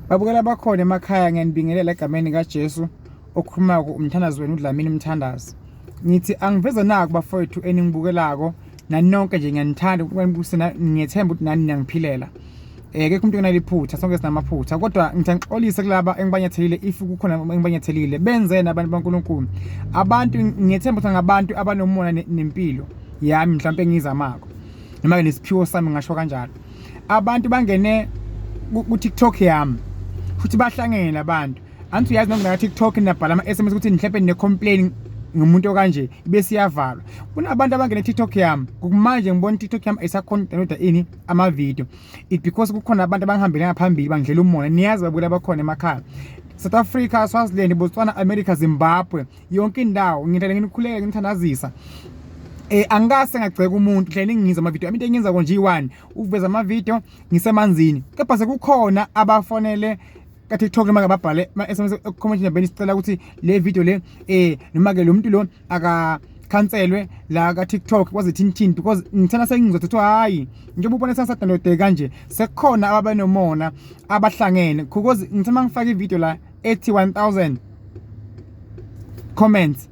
Babukela bakhona emakhaya ngiyanibingelela egameni kaJesu okhulumako umthandazi wenu uDlamini Mthandazi. Ngithi angiveze naku bafowethu eningibukelako nani nonke nje ngiyanithanda ukunibuse ngiyethemba ukuthi nani niyangiphilela. Eh kekho umuntu onaliphutha sonke sinamaphutha kodwa ngithi angixolise kulaba engibanyathelile if kukhona engibanyathelile benzeni abantu baNkulunkulu. Abantu ngiyethemba ukuthi ngabantu abanomona nempilo yami mhlawumbe engiyizamako. Noma ke nesiphiwo sami ngasho kanjalo. Abantu bangene ku-TikTok yami futhi bahlangene labantu angithi uyazi noma TikTok nabhala ama-SMS ukuthi mhlawumbe ne-complain ngomuntu okanje bese iyavalwa. Kunabantu abangene TikTok yami kumanje ngibona TikTok yami ayisakhona downloada ini ama-video. It because kukhona abantu abangihambele ngaphambili bangidlela umona. Niyazi babukela abakhona emakhaya. South Africa, Swaziland, Botswana, America, Zimbabwe, yonke indawo ngihlale nginikhuleke nginithandazisa. Angikase ngagceka umuntu hlale ngingiza ama-video into engiyenza konje iyi-one ukuveza ama-video ngisemanzini kepha sekukhona abafonele ka-TikTok noma babhale ama-SMS comment nabeni sicela ukuthi le video le noma ke lo muntu lo aka khanselwe la ka TikTok kwaze thini because ngithanda sengizwa ukuthi hayi njengoba ubona sasa-download kanje sekukhona ababenomona abahlangene because ngithe mangifaka ivideo la ethi 1000 comments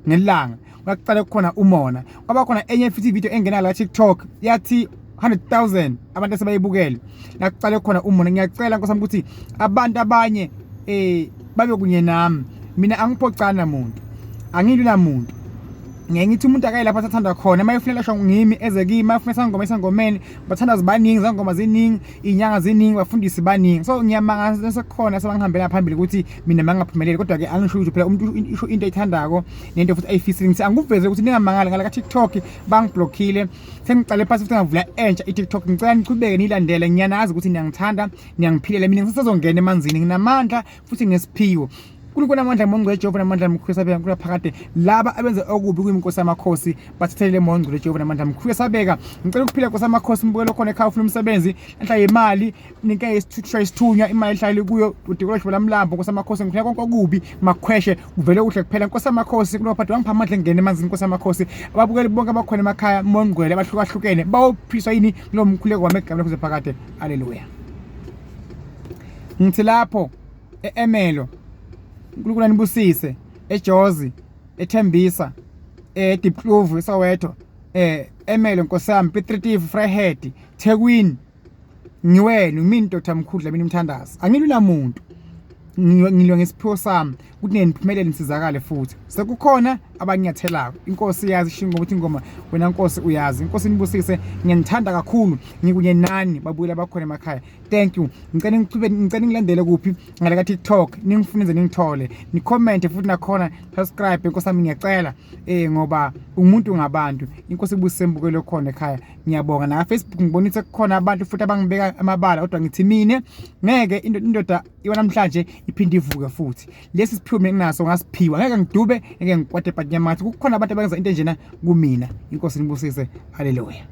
ngelanga kwakuqale kukhona umona kwaba khona enye futhi ivideo engena la TikTok yathi 100,000 abantu asebayibukele lakuqale khona umona. Ngiyacela Nkosi yami ukuthi abantu abanye babe kunye nami. Mina angiphoxana muntu, angilwi namuntu. Ngeke ngithi umuntu akaye lapho asathanda khona, uma efuna elashwa ngimi eze kimi, uma efuna isangoma esangomeni, bathandazi baningi, izangoma ziningi, iy'nyanga ziningi, bafundisi baningi. So ngiyamangala sekukhona sebangihambela phambili ukuthi mina mangingaphumeleli, kodwa-ke angisho ukuthi phela umuntu usho into ayithandako nento futhi ayifisile. Ngithi angikuveze ukuthi ningamangali ngala ka-TikTok bangiblockile, sengiqale phansi futhi ngavula entsha i-TikTok. Ngicela niqhubeke niyilandele, ngiyanazi ukuthi niyangithanda, niyangiphilela. Mina ngisasazongena emanzini, nginamandla futhi nginesiphiwo. uNkulunkulu amandla mongcwele Jehova namandla mkhulu sabeka nkulu phakade. Laba abenza okubi kuyinkosi yamakhosi bathethelele mongcwele Jehova namandla mkhulu sabeka. Ngicela ukuphila Nkosi yamakhosi mbukelo khona ekhaya ufuna umsebenzi enhla yemali ninke isithuthwa isithunywa imali ehlale kuyo udikolosho lamlambo Nkosi yamakhosi ngifuna konke okubi makhweshe kuvele kuhle kuphela Nkosi yamakhosi kulophatha wangipha amandla engene emanzini Nkosi yamakhosi. Ababukeli bonke abakhona emakhaya mongcwele abahlukahlukene bawuphiswa yini kulo mkhuleko wami egameni lakho phakade. Haleluya. Ngithi lapho e-Emelo, uNkulunkulu anibusise, eJozi, eThembisa, eDiepkloof, eSoweto, Emelo Nkosi yami, Piet Retief, Vryheid, Thekwini. Ngiwena umini Dr Mkhulu Dlamini Mthandazi. Angilwi namuntu. Ngilwa ngesiphiwo sami ukuthi niphumelele nisizakale futhi. Sekukhona abanyathelako. Inkosi iyazi isho ukuthi ingoma wena Nkosi uyazi. Inkosi inibusise. Ngiyanithanda kakhulu. Ngikunye nani babuyela abakhona emakhaya. Thank you. Ngicela ngichube ngicela ngilandele kuphi ngale ka TikTok ningifune nje ningithole. Ni comment futhi nakhona subscribe Nkosi yami ngiyacela ngoba umuntu ngabantu. Inkosi ibusise mbukelo khona ekhaya. Ngiyabonga na Facebook ngibonisa kukhona abantu futhi abangibeka amabala kodwa ngithi mina ngeke indoda iwa namhlanje iphinde ivuke futhi. Lesi siphiwo mina nginaso ngasiphiwa ngeke ngidube ngeke ngikwate but ngiyamangathi kukhona abantu abenza into enjena kumina. Inkosi inibusise. Haleluya.